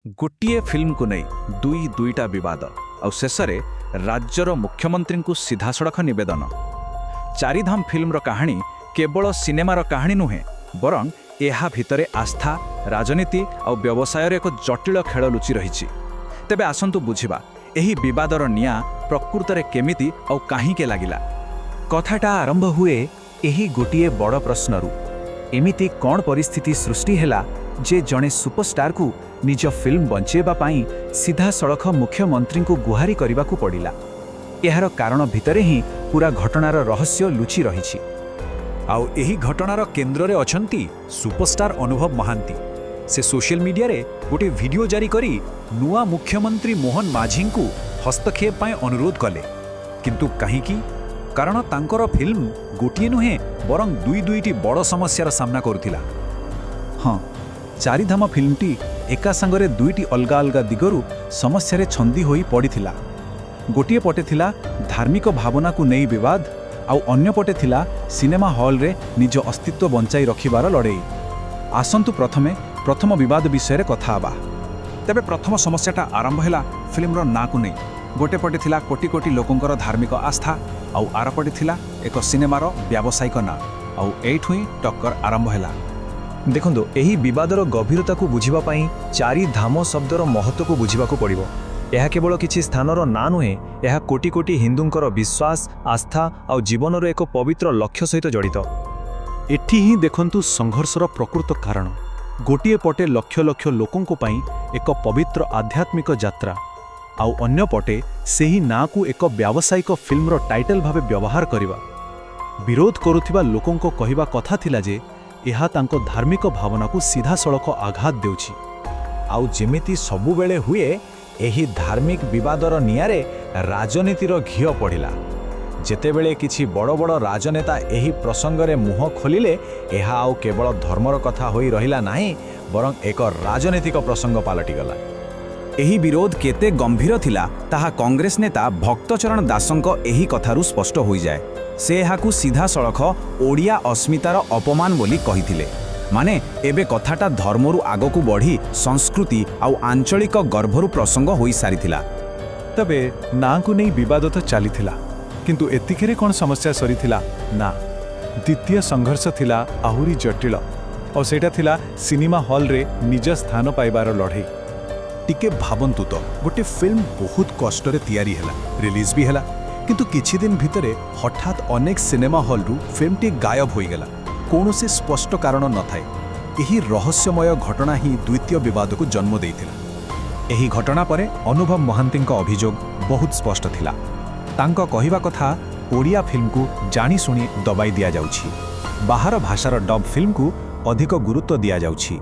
ଗୋଟିଏ ଫିଲ୍ମକୁ ନେଇ ଦୁଇ ଦୁଇଟା ବିବାଦ, ଆଉ ଶେଷରେ ରାଜ୍ୟର ମୁଖ୍ୟମନ୍ତ୍ରୀଙ୍କୁ ସିଧାସଳଖ ନିବେଦନ। ଚାରିଧାମ ଫିଲ୍ମର କାହାଣୀ କେବଳ ସିନେମାର କାହାଣୀ ନୁହେଁ, ବରଂ ଏହା ଭିତରେ ଆସ୍ଥା, ରାଜନୀତି ଆଉ ବ୍ୟବସାୟର ଏକ ଜଟିଳ ଖେଳ ଲୁଚି ରହିଛି। ତେବେ ଆସନ୍ତୁ ବୁଝିବା, ଏହି ବିବାଦର ନିଆଁ ପ୍ରକୃତରେ କେମିତି ଆଉ କାହିଁକି ଲାଗିଲା। କଥାଟା ଆରମ୍ଭ ହୁଏ ଏହି ଗୋଟିଏ ବଡ଼ ପ୍ରଶ୍ନରୁ। ଏମିତି କ'ଣ ପରିସ୍ଥିତି ସୃଷ୍ଟି ହେଲା ଯେ ଜଣେ ସୁପରଷ୍ଟାରକୁ ନିଜ ଫିଲ୍ମ ବଞ୍ଚେଇବା ପାଇଁ ସିଧାସଳଖ ମୁଖ୍ୟମନ୍ତ୍ରୀଙ୍କୁ ଗୁହାରି କରିବାକୁ ପଡ଼ିଲା? ଏହାର କାରଣ ଭିତରେ ହିଁ ପୂରା ଘଟଣାର ରହସ୍ୟ ଲୁଚି ରହିଛି। ଆଉ ଏହି ଘଟଣାର କେନ୍ଦ୍ରରେ ଅଛନ୍ତି ସୁପରଷ୍ଟାର ଅନୁଭବ ମହାନ୍ତି। ସେ ସୋସିଆଲ ମିଡିଆରେ ଗୋଟିଏ ଭିଡିଓ ଜାରି କରି ନୂଆ ମୁଖ୍ୟମନ୍ତ୍ରୀ ମୋହନ ମାଝୀଙ୍କୁ ହସ୍ତକ୍ଷେପ ପାଇଁ ଅନୁରୋଧ କଲେ। କିନ୍ତୁ କାହିଁକି? କାରଣ ତାଙ୍କର ଫିଲ୍ମ ଗୋଟିଏ ନୁହେଁ, ବରଂ ଦୁଇ ଦୁଇଟି ବଡ଼ ସମସ୍ୟାର ସାମ୍ନା କରୁଥିଲା। ହଁ, ଚାରିଧାମ ଫିଲ୍ମଟି ଏକା ସାଙ୍ଗରେ ଦୁଇଟି ଅଲଗା ଅଲଗା ଦିଗରୁ ସମସ୍ୟାରେ ଛନ୍ଦି ହୋଇ ପଡ଼ିଥିଲା। ଗୋଟିଏ ପଟେ ଥିଲା ଧାର୍ମିକ ଭାବନାକୁ ନେଇ ବିବାଦ, ଆଉ ଅନ୍ୟ ପଟେ ଥିଲା ସିନେମା ହଲ୍ରେ ନିଜ ଅସ୍ତିତ୍ୱ ବଞ୍ଚାଇ ରଖିବାର ଲଢ଼େଇ। ଆସନ୍ତୁ, ପ୍ରଥମେ ପ୍ରଥମ ବିବାଦ ବିଷୟରେ କଥା ହେବା। ତେବେ ପ୍ରଥମ ସମସ୍ୟାଟା ଆରମ୍ଭ ହେଲା ଫିଲ୍ମର ନାଁକୁ ନେଇ। ଗୋଟେ ପଟେ ଥିଲା କୋଟି କୋଟି ଲୋକଙ୍କର ଧାର୍ମିକ ଆସ୍ଥା, ଆଉ ଆରପଟେ ଥିଲା ଏକ ସିନେମାର ବ୍ୟାବସାୟିକ ନାଁ। ଆଉ ଏଇଠୁ ହିଁ ଟକ୍କର ଆରମ୍ଭ ହେଲା। ଦେଖନ୍ତୁ, ଏହି ବିବାଦର ଗଭୀରତାକୁ ବୁଝିବା ପାଇଁ ଚାରି ଧାମ ଶବ୍ଦର ମହତ୍ତ୍ୱକୁ ବୁଝିବାକୁ ପଡ଼ିବ। ଏହା କେବଳ କିଛି ସ୍ଥାନର ନାଁ ନୁହେଁ, ଏହା କୋଟି କୋଟି ହିନ୍ଦୁଙ୍କର ବିଶ୍ୱାସ, ଆସ୍ଥା ଆଉ ଜୀବନର ଏକ ପବିତ୍ର ଲକ୍ଷ୍ୟ ସହିତ ଜଡ଼ିତ। ଏଠି ହିଁ ଦେଖନ୍ତୁ ସଂଘର୍ଷର ପ୍ରକୃତ କାରଣ। ଗୋଟିଏ ପଟେ ଲକ୍ଷ ଲକ୍ଷ ଲୋକଙ୍କ ପାଇଁ ଏକ ପବିତ୍ର ଆଧ୍ୟାତ୍ମିକ ଯାତ୍ରା, ଆଉ ଅନ୍ୟ ପଟେ ସେହି ନାଁକୁ ଏକ ବ୍ୟାବସାୟିକ ଫିଲ୍ମର ଟାଇଟଲ ଭାବେ ବ୍ୟବହାର କରିବା। ବିରୋଧ କରୁଥିବା ଲୋକଙ୍କ କହିବା କଥା ଥିଲା ଯେ ଏହା ତାଙ୍କ ଧାର୍ମିକ ଭାବନାକୁ ସିଧାସଳଖ ଆଘାତ ଦେଉଛି। ଆଉ ଯେମିତି ସବୁବେଳେ ହୁଏ, ଏହି ଧାର୍ମିକ ବିବାଦର ନିଆଁରେ ରାଜନୀତିର ଘିଅ ପଡ଼ିଲା। ଯେତେବେଳେ କିଛି ବଡ଼ ବଡ଼ ରାଜନେତା ଏହି ପ୍ରସଙ୍ଗରେ ମୁହଁ ଖୋଲିଲେ, ଏହା ଆଉ କେବଳ ଧର୍ମର କଥା ହୋଇ ରହିଲା ନାହିଁ, ବରଂ ଏକ ରାଜନୈତିକ ପ୍ରସଙ୍ଗ ପାଲଟିଗଲା। ଏହି ବିରୋଧ କେତେ ଗମ୍ଭୀର ଥିଲା, ତାହା କଂଗ୍ରେସ ନେତା ଭକ୍ତଚରଣ ଦାସଙ୍କ ଏହି କଥାରୁ ସ୍ପଷ୍ଟ ହୋଇଯାଏ। ସେ ଏହାକୁ ସିଧାସଳଖ ଓଡ଼ିଆ ଅସ୍ମିତାର ଅପମାନ ବୋଲି କହିଥିଲେ। ମାନେ, ଏବେ କଥାଟା ଧର୍ମରୁ ଆଗକୁ ବଢ଼ି ସଂସ୍କୃତି ଆଉ ଆଞ୍ଚଳିକ ଗର୍ବର ପ୍ରସଙ୍ଗ ହୋଇସାରିଥିଲା। ତେବେ ନାଁକୁ ନେଇ ବିବାଦ ତ ଚାଲିଥିଲା, କିନ୍ତୁ ଏତିକିରେ କ'ଣ ସମସ୍ୟା ସରିଥିଲା? ନା, ଦ୍ୱିତୀୟ ସଂଘର୍ଷ ଥିଲା ଆହୁରି ଜଟିଳ, ଆଉ ସେଇଟା ଥିଲା ସିନେମା ହଲ୍ରେ ନିଜ ସ୍ଥାନ ପାଇବାର ଲଢ଼େଇ। ଟିକେ ଭାବନ୍ତୁ ତ, ଗୋଟେ ଫିଲ୍ମ ବହୁତ କଷ୍ଟରେ ତିଆରି ହେଲା, ରିଲିଜ୍ ବି ହେଲା, କିନ୍ତୁ କିଛି ଦିନ ଭିତରେ ହଠାତ୍ ଅନେକ ସିନେମା ହଲ୍ରୁ ଫିଲ୍ମଟି ଗାୟବ ହୋଇଗଲା, କୌଣସି ସ୍ପଷ୍ଟ କାରଣ ନଥାଏ। ଏହି ରହସ୍ୟମୟ ଘଟଣା ହିଁ ଦ୍ୱିତୀୟ ବିବାଦକୁ ଜନ୍ମ ଦେଇଥିଲା। ଏହି ଘଟଣା ପରେ ଅନୁଭବ ମହାନ୍ତିଙ୍କ ଅଭିଯୋଗ ବହୁତ ସ୍ପଷ୍ଟ ଥିଲା। ତାଙ୍କ କହିବା କଥା, ଓଡ଼ିଆ ଫିଲ୍ମକୁ ଜାଣିଶୁଣି ଦବାଇ ଦିଆଯାଉଛି, ବାହାର ଭାଷାର ଡବ୍ ଫିଲ୍ମକୁ ଅଧିକ ଗୁରୁତ୍ୱ ଦିଆଯାଉଛି।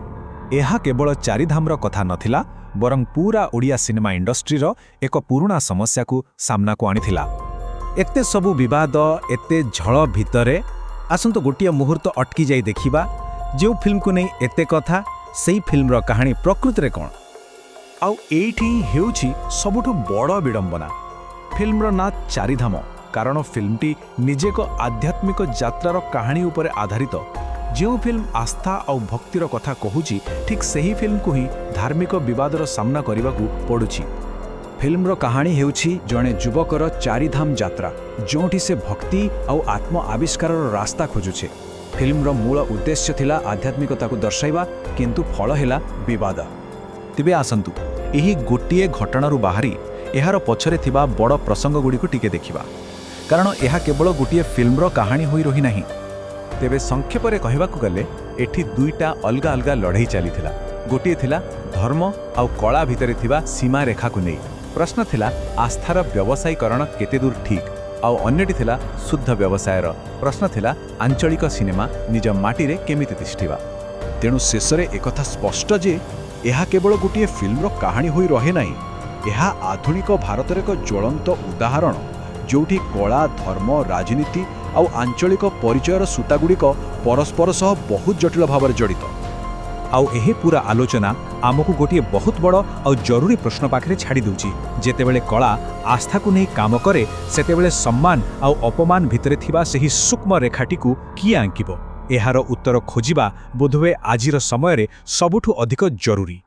ଏହା କେବଳ ଚାରିଧାମର କଥା ନଥିଲା, ବରଂ ପୁରା ଓଡ଼ିଆ ସିନେମା ଇଣ୍ଡଷ୍ଟ୍ରିର ଏକ ପୁରୁଣା ସମସ୍ୟାକୁ ସାମ୍ନାକୁ ଆଣିଥିଲା। ଏତେ ସବୁ ବିବାଦ, ଏତେ ଝଡ଼ ଭିତରେ ଆସନ୍ତୁ ଗୋଟିଏ ମୁହୂର୍ତ୍ତ ଅଟକି ଯାଇ ଦେଖିବା, ଯେଉଁ ଫିଲ୍ମକୁ ନେଇ ଏତେ କଥା, ସେଇ ଫିଲ୍ମର କାହାଣୀ ପ୍ରକୃତରେ କ'ଣ? ଆଉ ଏଇଠି ହିଁ ହେଉଛି ସବୁଠୁ ବଡ଼ ବିଡ଼ମ୍ବନା। ଫିଲ୍ମର ନାଁ ଚାରିଧାମ, କାରଣ ଫିଲ୍ମଟି ନିଜେ ଏକ ଆଧ୍ୟାତ୍ମିକ ଯାତ୍ରାର କାହାଣୀ ଉପରେ ଆଧାରିତ। ଯେଉଁ ଫିଲ୍ମ ଆସ୍ଥା ଆଉ ଭକ୍ତିର କଥା କହୁଛି, ଠିକ୍ ସେହି ଫିଲ୍ମକୁ ହିଁ ଧାର୍ମିକ ବିବାଦର ସାମ୍ନା କରିବାକୁ ପଡ଼ୁଛି। ଫିଲ୍ମର କାହାଣୀ ହେଉଛି ଜଣେ ଯୁବକର ଚାରିଧାମ ଯାତ୍ରା, ଯେଉଁଠି ସେ ଭକ୍ତି ଆଉ ଆତ୍ମ ଆବିଷ୍କାରର ରାସ୍ତା ଖୋଜୁଛି। ଫିଲ୍ମର ମୂଳ ଉଦ୍ଦେଶ୍ୟ ଥିଲା ଆଧ୍ୟାତ୍ମିକତାକୁ ଦର୍ଶାଇବା, କିନ୍ତୁ ଫଳ ହେଲା ବିବାଦ। ତେବେ ଆସନ୍ତୁ, ଏହି ଗୋଟିଏ ଘଟଣାରୁ ବାହାରି ଏହାର ପଛରେ ଥିବା ବଡ଼ ପ୍ରସଙ୍ଗଗୁଡ଼ିକୁ ଟିକେ ଦେଖିବା, କାରଣ ଏହା କେବଳ ଗୋଟିଏ ଫିଲ୍ମର କାହାଣୀ ହୋଇ ରହିନାହିଁ। ତେବେ ସଂକ୍ଷେପରେ କହିବାକୁ ଗଲେ, ଏଠି ଦୁଇଟା ଅଲଗା ଅଲଗା ଲଢ଼େଇ ଚାଲିଥିଲା। ଗୋଟିଏ ଥିଲା ଧର୍ମ ଆଉ କଳା ଭିତରେ ଥିବା ସୀମାରେଖାକୁ ନେଇ। ପ୍ରଶ୍ନ ଥିଲା, ଆସ୍ଥାର ବ୍ୟବସାୟୀକରଣ କେତେ ଦୂର ଠିକ୍? ଆଉ ଅନ୍ୟଟି ଥିଲା ଶୁଦ୍ଧ ବ୍ୟବସାୟର। ପ୍ରଶ୍ନ ଥିଲା, ଆଞ୍ଚଳିକ ସିନେମା ନିଜ ମାଟିରେ କେମିତି ତିଷ୍ଠିବା? ତେଣୁ ଶେଷରେ ଏକଥା ସ୍ପଷ୍ଟ ଯେ ଏହା କେବଳ ଗୋଟିଏ ଫିଲ୍ମର କାହାଣୀ ହୋଇ ରହେ ନାହିଁ। ଏହା ଆଧୁନିକ ଭାରତର ଏକ ଜ୍ୱଳନ୍ତ ଉଦାହରଣ, ଯେଉଁଠି କଳା, ଧର୍ମ, ରାଜନୀତି ଆଉ ଆଞ୍ଚଳିକ ପରିଚୟର ସୂତାଗୁଡ଼ିକ ପରସ୍ପର ସହ ବହୁତ ଜଟିଳ ଭାବରେ ଜଡ଼ିତ। ଆଉ ଏହି ପୁରା ଆଲୋଚନା ଆମକୁ ଗୋଟିଏ ବହୁତ ବଡ଼ ଆଉ ଜରୁରୀ ପ୍ରଶ୍ନ ପାଖରେ ଛାଡ଼ି ଦେଉଛି। ଯେତେବେଳେ କଳା ଆସ୍ଥାକୁ ନେଇ କାମ କରେ, ସେତେବେଳେ ସମ୍ମାନ ଆଉ ଅପମାନ ଭିତରେ ଥିବା ସେହି ସୂକ୍ଷ୍ମ ରେଖାଟିକୁ କିଏ ଆଙ୍କିବ? ଏହାର ଉତ୍ତର ଖୋଜିବା ବୋଧହୁଏ ଆଜିର ସମୟରେ ସବୁଠୁ ଅଧିକ ଜରୁରୀ।